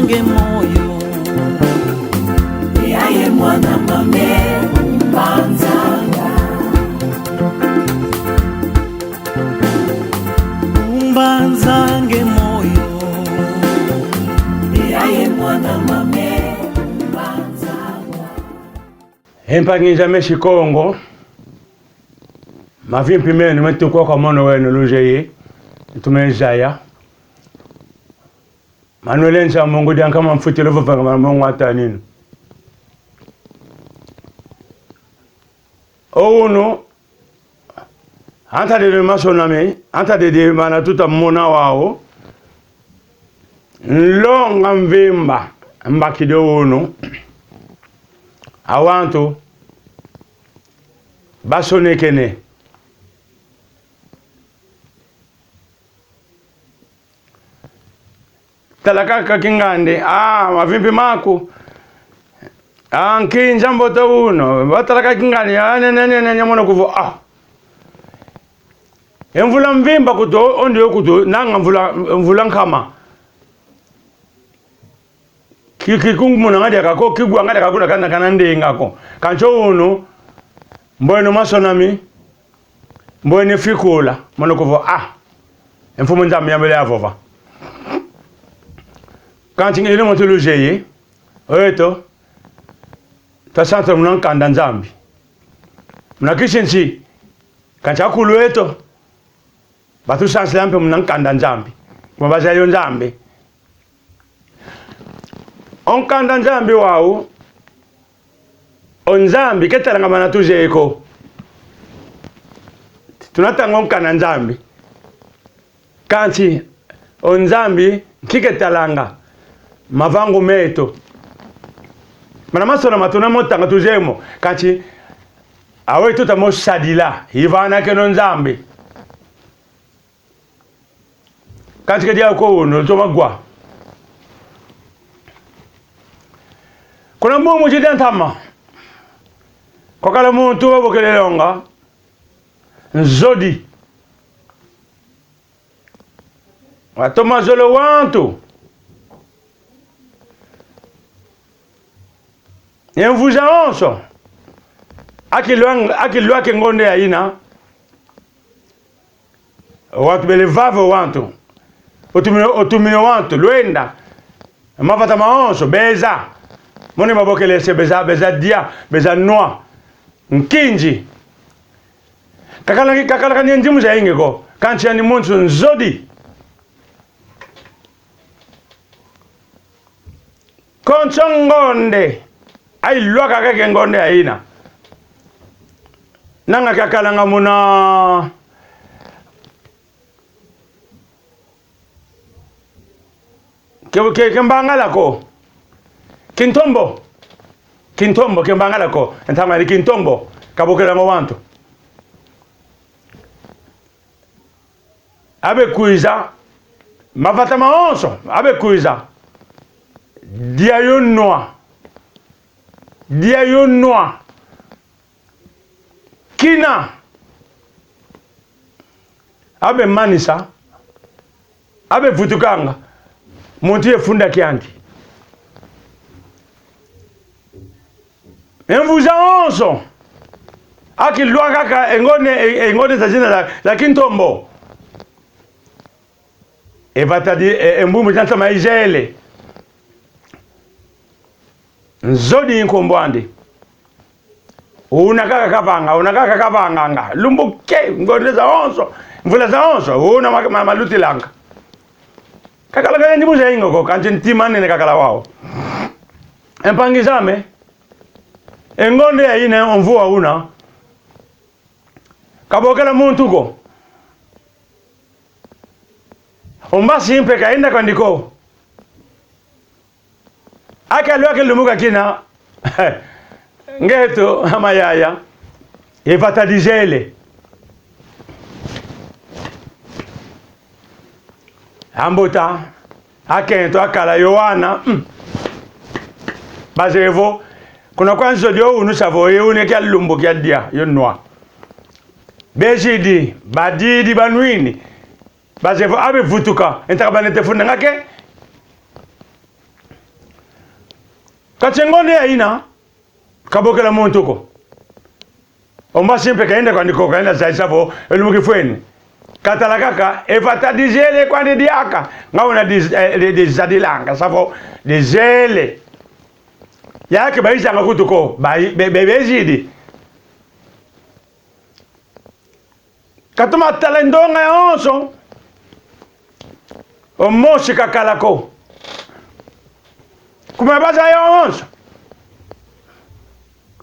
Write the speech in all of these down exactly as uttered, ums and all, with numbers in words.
Nge moyo. Yaye mwana mame, Mbanzanga. Mbanza nge moyo. Yaye mwana mame, Mbanzanga. E mpangi zame esi Kongo, mavimpi meno me tukwa kwa mono weno luzeye, ntu me zaya. Manuel Nza Mongo dia nkama mfutilo vovanga mana mongo atanino. O unu, anta dede masonami, anta dede mana tuta mona wau. Nlonga mvimba, mbakidi o unu. Awantu basonekene. Tala kaka kingandi, ah, mavimpi maku. Ah, nkinzi a mbote unu. Batala kaka kingandi, ah, ne, ne, ne, ne, ne, mono kuvo, ah. E mvula mvimba kutu, o ndio kutu, nanga mvula, mvula nkama. Ki, ki kungu muna nga diaka ko, ki gwa nga diaka kuna kana, kana ndenga ko. Kansi o unu, mbwene masonami, mbwene fikula, mono kuvo, ah, e Mfumu Nzambi yambele yavova. Kansi ngele moto luzeye, o yeto, twasansa muna nkanda Nzambi. Muna kisi nsi, kansi akulu eto, batusansila mpe muna nkanda Nzambi. Kuma bazaya o Nzambi. O nkanda Nzambi wau, o Nzambi ke talanga mana tuzeye ko. Tuna tanga o nkanda Nzambi. Kansi o Nzambi nki ke talanga? Mavangu meto. Mana masonama tuna mo tanga tuzeye mo. Kansi aweyi tuta mo sadila? I vana kena o Nzambi. Kansi ke diau ko unu, toma gwa. Kuna mbumu zidi ntama, kwakala muntu wabokele longa, nzodi. Watoma zola o wantu. E mvu zawonso, akilwang-, akilwaka e ngonde yayina. Wantu bele vava o wantu. Otumini, otumini o wantu, lwenda. Mavata mawonso, beza. Mono babokele se beza, beza dia, beza nwa. Nkinzi. Kakala, kakala kani nzimu za yingi ko. Kansi yandi muntu nzodi. Konso ngonde, ayilwaka kaka e ngonde yayina. Nanga kiakalanga muna ke, ke, ke mbangala ko. Kintombo. Kintombo, ke mbangala ko. Ntama ni kintombo. Kabokelanga o wantu. Abe kwiza, mavata mawonso, abe kwiza. Dia yo nwa. Dia yo nwa. Kina. Abe manisa. Abe vutukanga. Muntu ye funda kiandi. E mvu zawonso, akilwaka kaka e ngonde, e, e ngonde zazina za, za kintombo. E vata di, e, e mbumbu za ntama izele. Nzodi nkumbu andi. Una kaka kavanga, una kaka kavanganga. Lumbu ke, ngonde zawonso, mvula zawonso, una ma-, ma-, malutilanga. Kakala kaka nzimu za yingi ko, kansi ntima nene kakala wau. E mpangi zame, e ngonde yayina, o mvu wawuna, kabokela muntu ko. O mbasi mpe kayenda kwandi ko. Akalwaka lumbu kiakina. Nge yeto, a mayaya. E vata dizele. Ambuta, akento, akala, yo wana, mm. Bazeye vo, kuna kwa nzodi o unu, sa vo, e una kia lumbu kia dia, yo nwa. Bezidi, badidi, banwini. Bazeye vo, abe vutuka, e ntaka banete fundanga ke. Kansi ngonde yayina, ka bokela muntu ko. O mbasi mpe kayenda kwandi ko, kayenda zayisa vo e lumbu kifwene. Katala kaka, e vata dizele kwandi diaka. Nga una diz-, eh, di-, dizadilanga, sa vo dizele. Yake bayizanga kutu ko, bayi-, be-, be-, bezidi. Katoma tala ndonga yawonso. O mosi kakala ko. Kuma baza yawonso.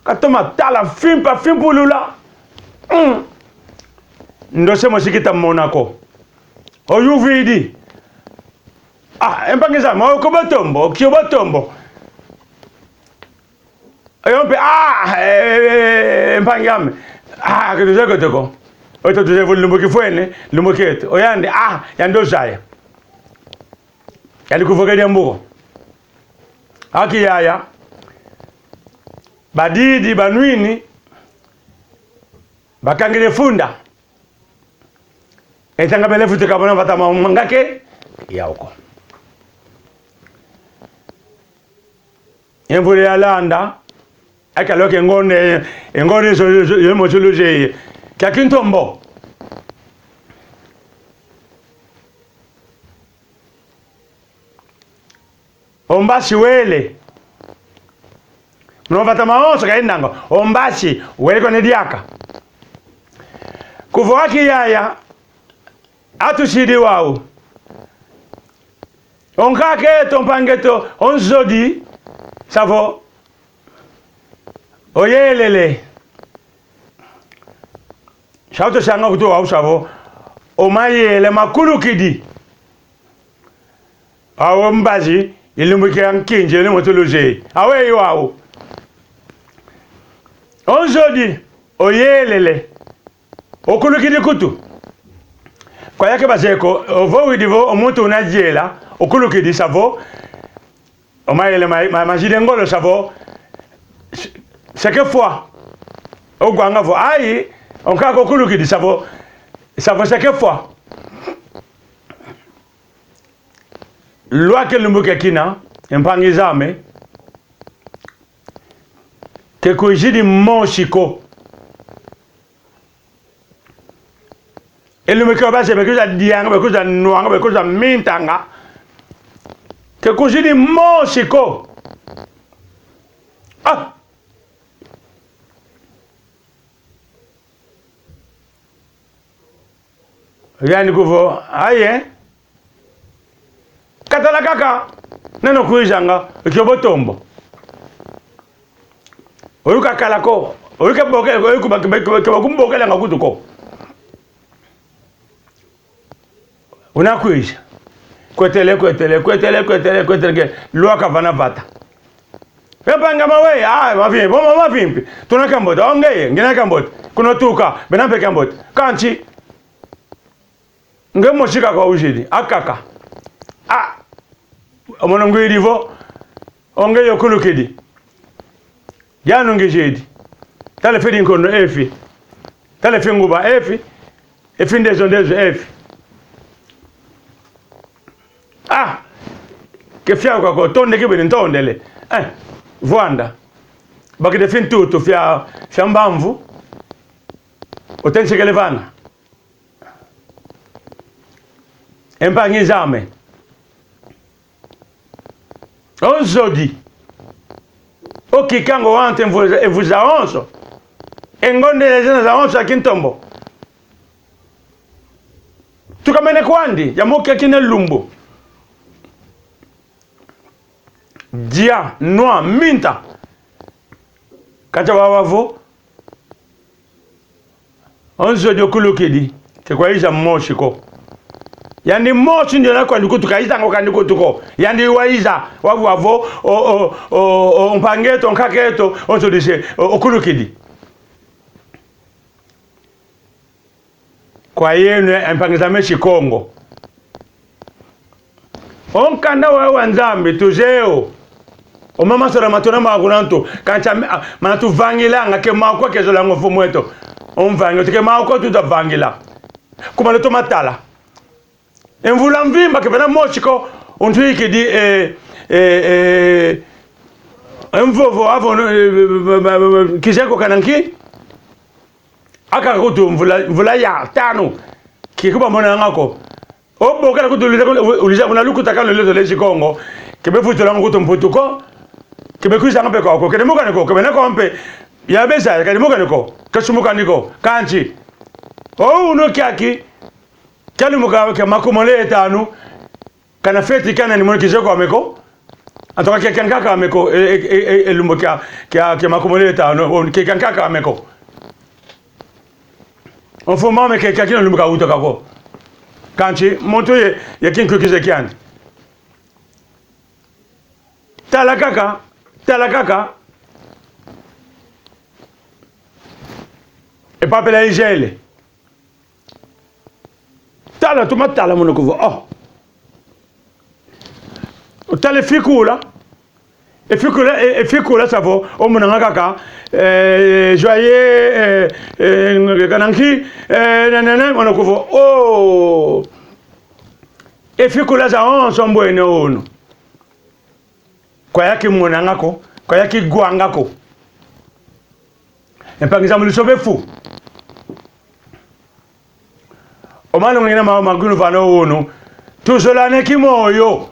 Katoma tala, fimpa, fimpulula. Mm. Ndosi mosi kita mona ko. Oyuvidi. Ah, e mpangi zame, oko botombo, kio botombo. Yo mpe, ah, eh, eh, eh, mpangi ame. Ah, ke tuzeye ko te ko. Oto tuzeye vo lumbu kifwene, lumbu kieto. O yandi, ah, yandi ozaya. Yandi kuvoka diambu ko. Aki yaya. Badidi, banwini. Bakangidi funda. E ntangwa bele futuka bona vata ma-, mangake. Yau ko. E mvula yalanda, aka lwaka e ngonde, e ngonde zo, zo, zo, yo mosi luzeye. Kia kintombo. O mbasi wele. Muna vata mawonso kayendanga. O mbasi wele kwandi diaka. Kuvoka ki yaya, atusidi wau. O nkak'eto, mpangi eto, o nzodi, sa vo oyelele. Sa utusanga kutu wau, sa vo o mayele makulukidi. Awo mbazi, e lumbu kia nkinzi, e lumbu tuluze. Aweyi wau? O nzodi, oyelele. Okulukidi kutu. Kwa yake bazeye ko, ovo widi vo, o muntu una yela, okulukidi, sa vo, o mayele ma-, ma-, mazidi e ngolo, sa vo, se-, se kefwa. Ogwanga vo, ayi, o nkaka okulukidi, sa vo, sa vo se kefwa. Lwaka e lumbu kiakina, e mpangi zame, ke kwizidi mosi ko. E lumbu kia baze, be kwiza dianga, be kwiza nwanga, be kwiza mintanga. Ke kwizidi mosi ko. Ah! Yandi kuvo, aye. Katala kaka, nani okwizanga, kio botombo. Oyu kakala ko, oyu ke boke-, oyu kuba-, ke ba-, ke ba-, ke bakumbokelanga kutu ko. Una kwiza. Kwetele, kwetele, kwetele, kwetele, kwetele, ke lwaka vana vata. E mpangi ame, ah, mavimpi, mama, mavimpi. Tuna kiambote, o ngeye, ngina kiambote. Kuna tuka, bena mpe kiambote. Kansi, nge mosi kaka wizidi, akaka. Ah, o mono ngwidi vo, o ngeye okulukidi. Dianu ngizidi. Tala e fi dinkondo efi. Tala e fi nguba efi. E fi ndezo ndezo efi. Ah! Ke fiauka ko, tonde kibeni ntondele. Eh, vwanda. Bakidi e fi ntutu fia, fia mbamvu. Otensekele vana. E mpangi zame. O nzodi. O kikango wante mvu-, e mvu zawonso. E ngonde zina zawonso a kintombo. Tukamene kwandi, ya mokia kina lumbu. Dia, nwa, minta. Kansi wau vo, o nzodi okulukidi, ke kwayiza mosi ko. Yandi mosi ndiona kwandi kutu, kayizanga kwandi kutu ko. Yandi wayiza, wau vo, o, o, o, o mpangi eto, nkaka eto, o nzodi se, o, okulukidi. Kwa yeno, e mpangi zame esi Kongo. O nkanda wa, wa Nzambi, tuzeye wo. O mama sola matuna ma kuna ntu, kansi a, a, mana tuvangilanga ke mawu kwa kezolanga o mfumu eto. O mvangi, ke mawu kwa tuta vangila. Kuma lutoma tala. E mvula mvimba ke vena mosi ko, o ntwikidi, eh, eh, eh, E mvovo avo, eh, eh, eh, eh, eh, kizeye ko kana nki? Aka kutu mvula, mvula ya tanu. Ke kubamonanga ko. O bokela kutu luza, luza kuna lukutakanu lweto lwa Esi Kongo. Ke bevutulanga kutu Mputu ko. Ke bekwizanga mpe kwaku ko. Ke bemokani ko. Ke bena ko mpe. Ya beza, ke bemokani ko. Ke sumukani ko. Kansi o unu kiaki, kia lumbu kia, kia makumole ye tanu, kana feti kana ni mono kizeye kwame ko. En tout cas, ke kiankaka ame ko, e, e, e, e, e lumbu kia, kia, kia makumole ye tanu, o, ke kiankaka ame ko. O mfumu ame ke, ke kina lumbu kawutuka ko. Kansi muntu ye, ye kinkwikize kiandi. Tala kaka, tala kaka. E papela izele. Tala, toma tala mono kuvo. Oh. Tala e fikula. E fikula, e, e fikula sa vo, omonanga kaka, eh, joyeux, eh, eh, kana nki, eh, ne, ne, ne, mono kuvo. Oh. E fikula zawonso mbwene unu. Kwa ya kimonanga ko, kwa ya kigwanga ko. E mpangi zame, lusoba e fu. O malongi na mao ma ngunu vana unu. Tuzolana kimoyo.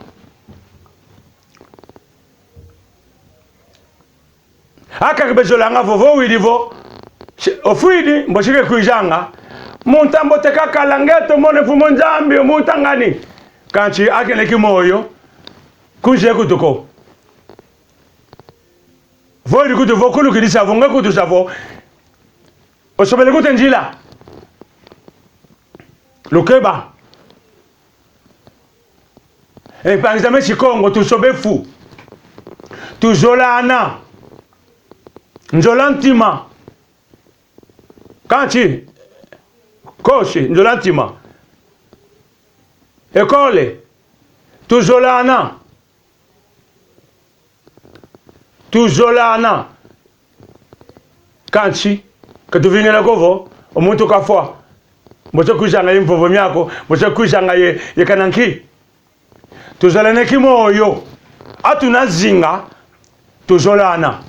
Aka ke bezolanga vo, vo widi vo, si-, ofwidi, mbosi kekwizanga. Muntu ambote kakala, nge tomone Mfumu Nzambi, o muntu a ngani. Kansi akele kimoyo. Kunze kutu ko. Vo widi kutu vo kulukidi sa vo, nge kutu sa vo. Osobele kutu e nzila. Lukeba. E mpangi zame Esi Kongo, tusoba e fu. Tuzolana. Nzola ntima. Kansi, kosi, nzola ntima. Ekole. Tuzolana. Tuzolana. Kansi, ke tuvingila ko vo, o muntu kafwa. Mbosi kwizanga ye mvovo miaku, mbosi kwizanga ye, ye kana nki. Tuzolana kimoyo. A tuna zinga, tuzolana.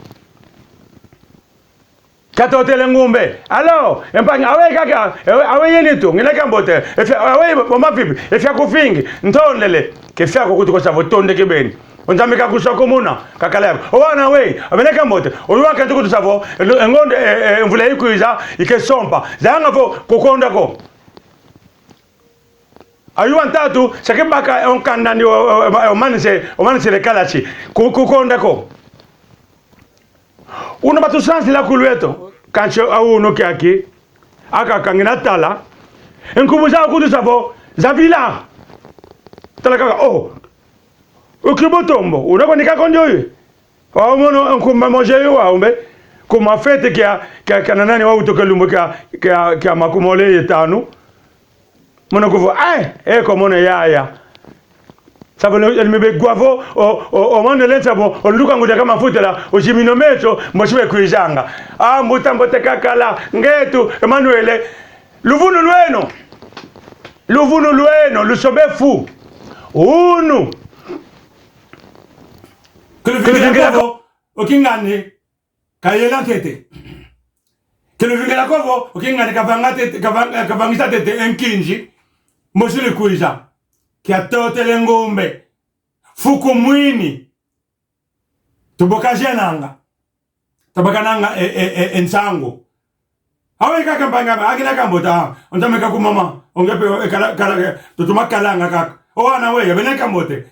Katotele ngumbe. Allô, e mpangi, awe kaka, awe, awe yeni tu, ngina kiambote. E fia, awe bo mavivi, e fia kufingi, ntondele. Ke fiaku kutu ko sa vo tonde kibeni. O Nzambi kakusakumuna, kakala yako. O wana we, abene kiambote. O wana kantu kutu sa vo, e lu-, e ngonde, e, e, mvula ikwiza, ike sompa. Zanga vo kukonda ko. Ayu a ntatu, sa kibaka o nkanda ndi o, o, o, omanise, omanisile kalasi. Ku-, kukonda ko. Una batusansila kulu eto, kansi a unu kiaki, aka kangina tala. E nkumbu zau kutu sa vo, zavila. Tala kaka, oh. O Kibotombo, una kwandi kaka ndioyo. Wau mono nkumbu a mosi yo wau mpe. Kuma fete kia, kia, kia na nani wau tuke lumbu kia, kia, kia makumole ye tanu. Mono kuvo, eh, e ko mono yaya. Sa vo, el me be gwa vo, o, o, o mono lensa vo, o luka ngudia ka mafutela, o zimino meso, mbosi bekwizanga. Ah, mbuta mbote kakala, ngetu, Emmanuel, luvunu lweno. Luvunu lweno, lusoba e fu. Unu. Ke luvingila ko vo, o kingandi kayela ntete. Ke luvingila ko vo, o kingandi kavanga ntete, kavang-, kavangisa ntete e nkinzi. Mbosi lukwiza. Kiatotele ngumbe. Fuku mwini. Tubokazenanga. Tabakananga e, e, e, e nsangu. Awe kaka mpangi ame, akina kiambote, o Nzambi kakumama, o nge mpe, e kala, kala, e, tutoma kalanga kaka. O wana we, abene kiambote.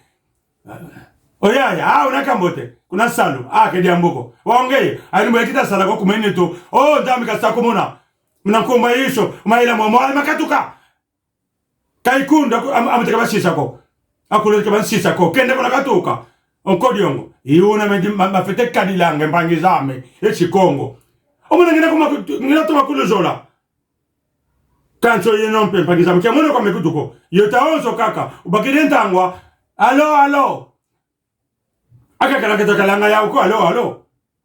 O yaya, ah, una kiambote. Kuna salu, ah, ke diambu ko. Wau ngeye, ayi mbo kita sala ko kumene tu. O Nzambi kasakumuna. Muna nkumbu a Yesu, mayela mo, mo, makatuka. Kaikunda ku-, am-, amuteka basisa ko. Akulu ke bansisa ko. Kende kuna katuka. O nkodiongo. I una medi ma-, mafete kadilanga mpangi zame. Esi Kongo. Omona ngina kuma ku-, ngina toma kuluzola. Kansi yeno mpe mpangi zame. Ke mono kwame kutu ko. Yo ta onso kaka. Ubakidi ntangwa. Allô, allô. Aka kala keta kalanga yau ko, allô, allô.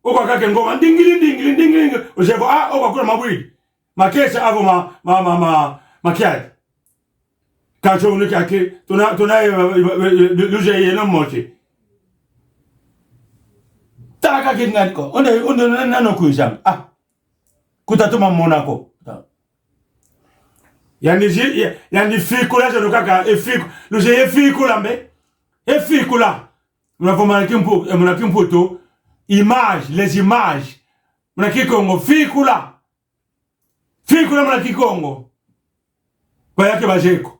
Oko kaka ngoma, ndingili, ndingili, ndingili. Ozeye vo, ah, oko kuna mabwidi. Makesa avo ma, ma, ma, ma, makiadi. Kansi unu kiaki, tuna, tuna, eh, eh, eh, eh, lu-, luzeye yeno mosi. Tala kaka ngani ko. Onde, onde, na, na, no kuizanga. Ah. Kuta toma mona ko. Yandi zi-, ya-, yandi fikula zono kaka, e fiku-, luzeye fikula mpe. E fikula. Muna vo muna kimpu-, eh, muna kimputu. Image, les images. Muna Kikongo, fikula. Fikula muna Kikongo. Kwa yake bazeye ko.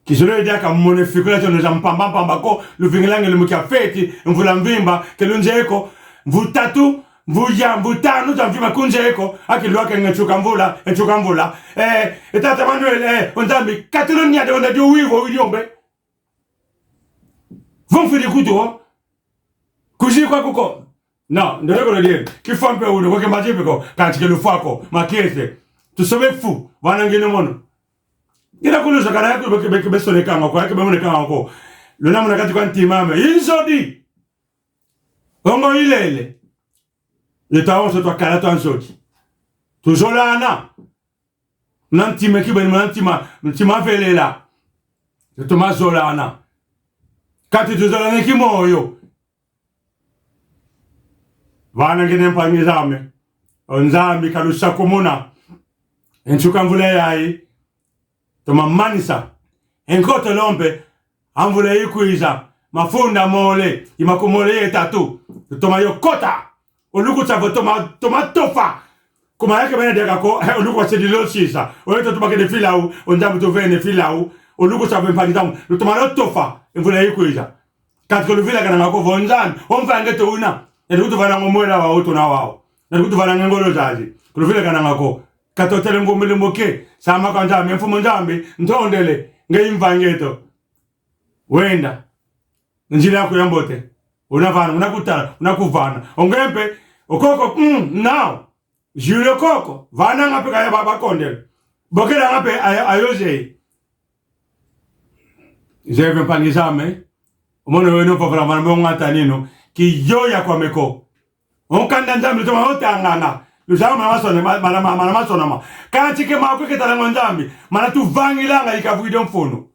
Kizolele diaka mona e fikula zono za mpamba mpamba ko, luvingilanga lumbu kia feti, mvula mvimba, ke lunzeye ko, mvu tatu, mvu ya, mvu tanu za mvimba kunzeye ko, aki lwaka nge nsuka mvula, nsuka mvula. Eh, e tata Manuel, eh, o Nzambi, katula nyadi, o nda dio wivo, widiombe. Vo mfwidi kutu, o. Kuzi kwa kuko. No, ndoleko lo dieno. Kifwa mpe unu, kwa ke mazibi ko, kansi ke lufwa ko, makiese. Tusoba e fu, vana ngina mono. Ngina kuluza kana yaki beke, beke besonekanga ko, yaki bemonekanga ko. Luna muna kati kwa ntima ame. I nzodi. Ongo ilele. Yeto awonso twakala twa nzodi. Tuzolana. Muna ntima kibeni, muna ntima, ntima velela. Toma zolana. Kati tuzolana kimoyo. Vana ngina mpangi zame. O Nzambi kalusakumuna. E nsuka mvula yayi. Toma manisa. E nkotelo mpe. A mvula ikwiza. Mafunda mole. I makumole ye tatu. Toma yo kota. O lukusa vo toma, toma tofa. Kuma yake bena diaka ko, eh, o lukusa di lo sisa. O yeto tubakene filau, o Nzambi tuvene filau. O lukusa vo mpangi zame. Lutoma lo tofa. E mvula ikwiza. Kati ko luvilakananga ko vo Nzambi, o mvangi eto una. Yandi kutuvananga o mwela wau tuna wau. Yandi kutuvananga e ngolo zazi. Ko luvilakananga ko. Katotele ngumbi lumbu ke. Sama kwa Nzambi, Mfumu Nzambi, ntondele. Nge i mvangi eto. Wenda. Nzila yaku ya mbote. Una vana, una kutala, una kuvana. O nge mpe, o koko, mm, now. Julio koko, vananga mpe kaya ba-, bakondele. Bokelanga mpe ayo, ayo zeye. Zeye mpe mpangi zame. O mono weno vavula mana mo ngata nino. Kiyoya kwame ko. O nkanda Nzambi lutoma o tanganga. Luzaya mana masone, ma-, mana, ma-, mana masonama. Kansi ke maku ke talanga o Nzambi. Mana tuvangilanga ikavwidi o mfunu.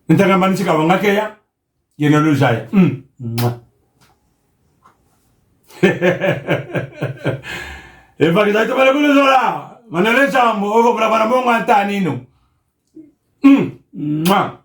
Ntanga mani sika wanga keya. Yeno luzaya. Mm. Mwa. E mpangi zame toma le kuluzola. Manele Nzambi, o vavula mana mo ngata nino. Mm. Mwa.